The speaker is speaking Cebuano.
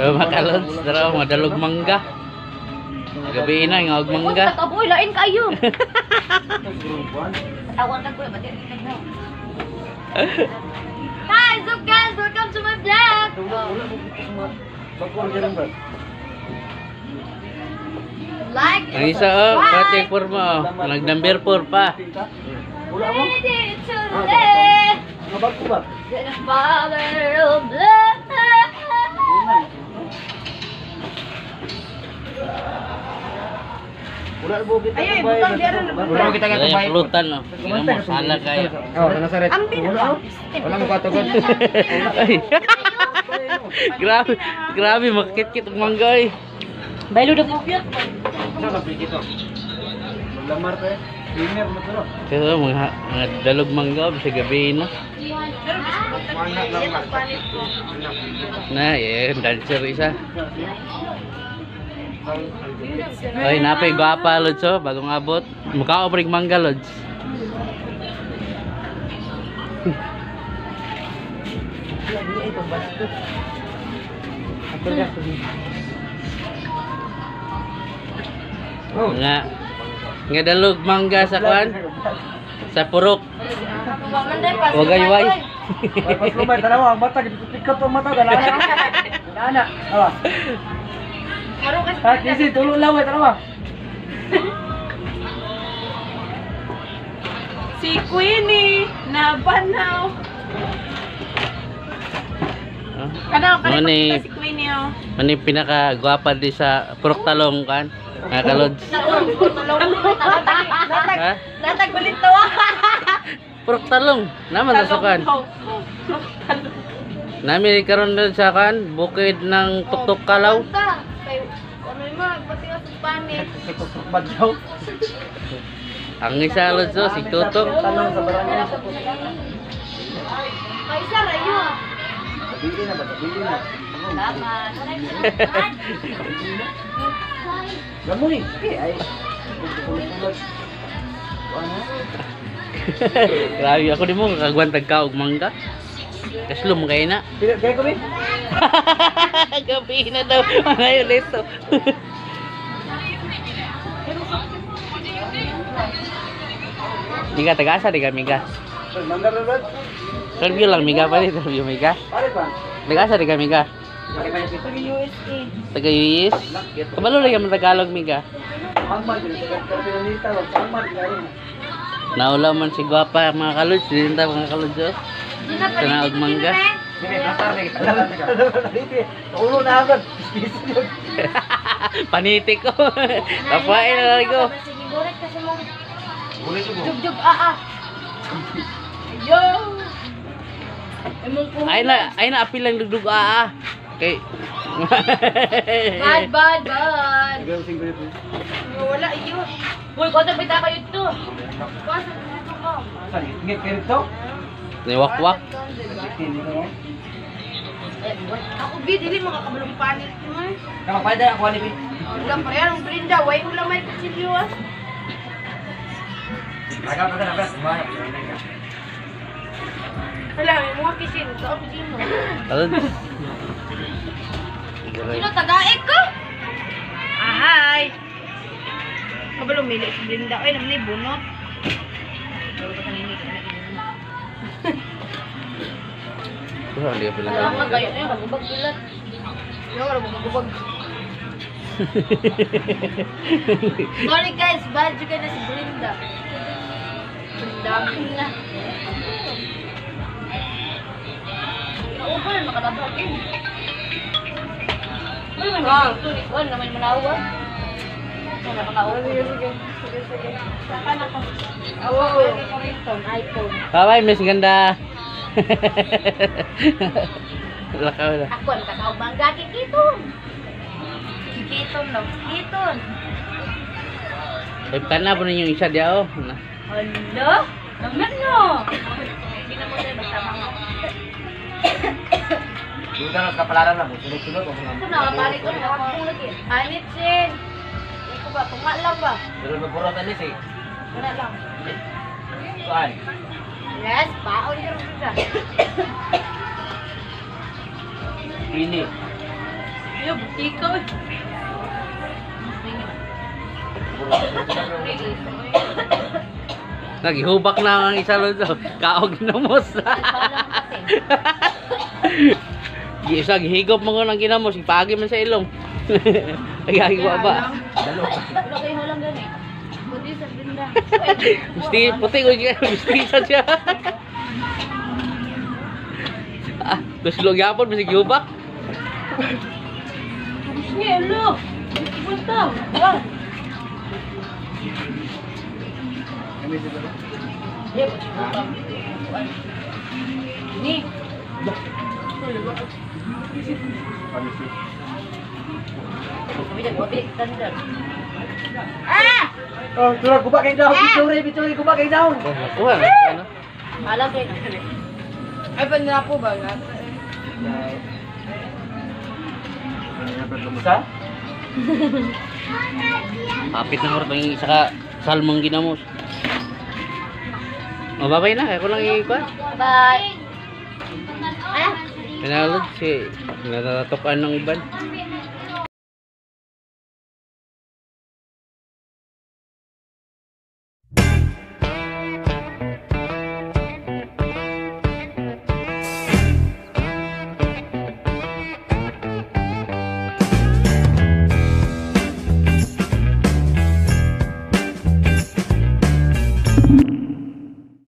Oh, mga kalods, dara madalog mangga. Gabi na nga og mangga. Kaboy, lain kayo. Tawan ka kuya, ba't mo? Hi, what's up guys? Welcome to my vlog. Like Ang isa oh, pati forma oh, nag number 4 pa. Wala mo? Ready to live. Nga bago ba? The father of love. Wala mo kita. Ay, butang diara. Wala mo kita Wala katubay. yung pulutan oh. Tingnan mo, sala kayo. Oh, nasa red. Wala mo katugod. Ay. Grabe, grabe makikit-kit og mangga eh. Baylo na po. Sa ka dito. Maglamar pa eh. Premier mo to. Pero mga dalog mangga sa gabi na. Na, eh, dancer isa. Oy, napay gwapa lods oh, bagong abot. Mukha ko pring mangga lods. Nga nga dalog mangga sa kwan sa purok. Wagay way. Ay, pas lumay tanawa ang mata gipikot ang mata dala. Ana. Awa. Ha, kisi tulo laway tanawa. Si Queenie na banaw. Kana Mani. kana si Queenie oh. Ano yung pinaka gwapa di sa purok talong kan? Mga kalods. Ha? Natag balit tawa. Purok talong. Naman sa sukan. Nami karon doon sa kan bukid ng Tuktok Kalaw. Kay ano mo, pati nga sa panit. Badyaw. Ang isa lods oh, si Tutok. Tanong sa barangay. May isa rayo. Bili na ba? Bili na. Salamat. Gamoy. Eh, ay. Sulod-sulod. Ano? Grabe ako di mo kagwantag ka og mangga. Kaslum kay na. Pila kay ko bi? Gabi na daw mga ulit. Miga tagasa di ka miga. Mangga ba? Interview lang miga pa di interview miga. Pare pa. Tagasa di ka miga. Taga USA. Taga US. Kabalo lagi man Tagalog miga. Pangman dili sa pinanita, pangman dili. Naulaw man si gwapa mga kalods, din ta mga kalods. Oh. Tanaog mangga. Dili pasar ni kita. Ulo na agad. Paniti ko. Kapain na lang ko. Sige, buret kasi mong Bulit mo. jugjug ah ah. Yo. Imong ko. Ay na apil lang dugdug ah. Kay Bad, bad, bad. Wala iyo. Uy, konta bita kayo dito. Kuasa dito ka. Saan? Ngit kay rito? Ni wakwak. Kini ko. Ako bi dili makakabalong panit mo. Kama pa ako ani bi. Wala pa yan ang Brenda, way ula may kutsilyo ah. Laga pa na ba? Wala may mga kisin, kaon sino. Kalods. Sino tagaek ko? Ahay. Kabalo mili si Brenda oy naman ni bunot. Kuha hindi ka pila. Alam nga gayo na yun, magubag bilat. Yo, wala mo magubag. Sorry guys, bad you na si Brenda. Brenda na. Naubo na makalabag eh. Uy, may mga ito ni Juan naman manawa. Wala makaupo. Sige, sige. Sige, sige. Saka na ko. Awo, iPhone. Bye bye, Miss Ganda. Lakaw na. Ako ang makakaog mangga kikiton. Kikiton no, kikiton. Ay kana po ninyo isa diya oh. Hala, naman no. Hindi na mo tayo basta mga. Duda na kapalaran na mo. Sunod-sunod ang mga. Ako nakapalit ko nakapulog lagi. Anit sin. Iko ba tunga lang ba? Pero magpuro ta ni si. Wala lang. Kuan. Yes, paon ka rin siya. Ini. Yo, ikaw eh. Nagihubak na ang isa lod. Kaog ginamos. Isa gihigop mo ng ginamos, ipagi man sa ilong. Ay wa ba? Wala kayo halang gani. Buti sa Brenda. Gusti puti ko siya, gusti sa siya. Ah, gusto gyapon bisig gihubak. Gusto niya, lo. Punta. Wah. Ni. Ah! Oh, turag guba kay daw. Picture, picture, guba kay daw. Kuha. Ano? Alam ko. Ay, panira po ba? Nga? Sa? Kapit na mo yung isa ka salmong ginamos. O, babay na. Ako lang i-kuha. Bye. Ah! Pinalog si natatukan ng iban.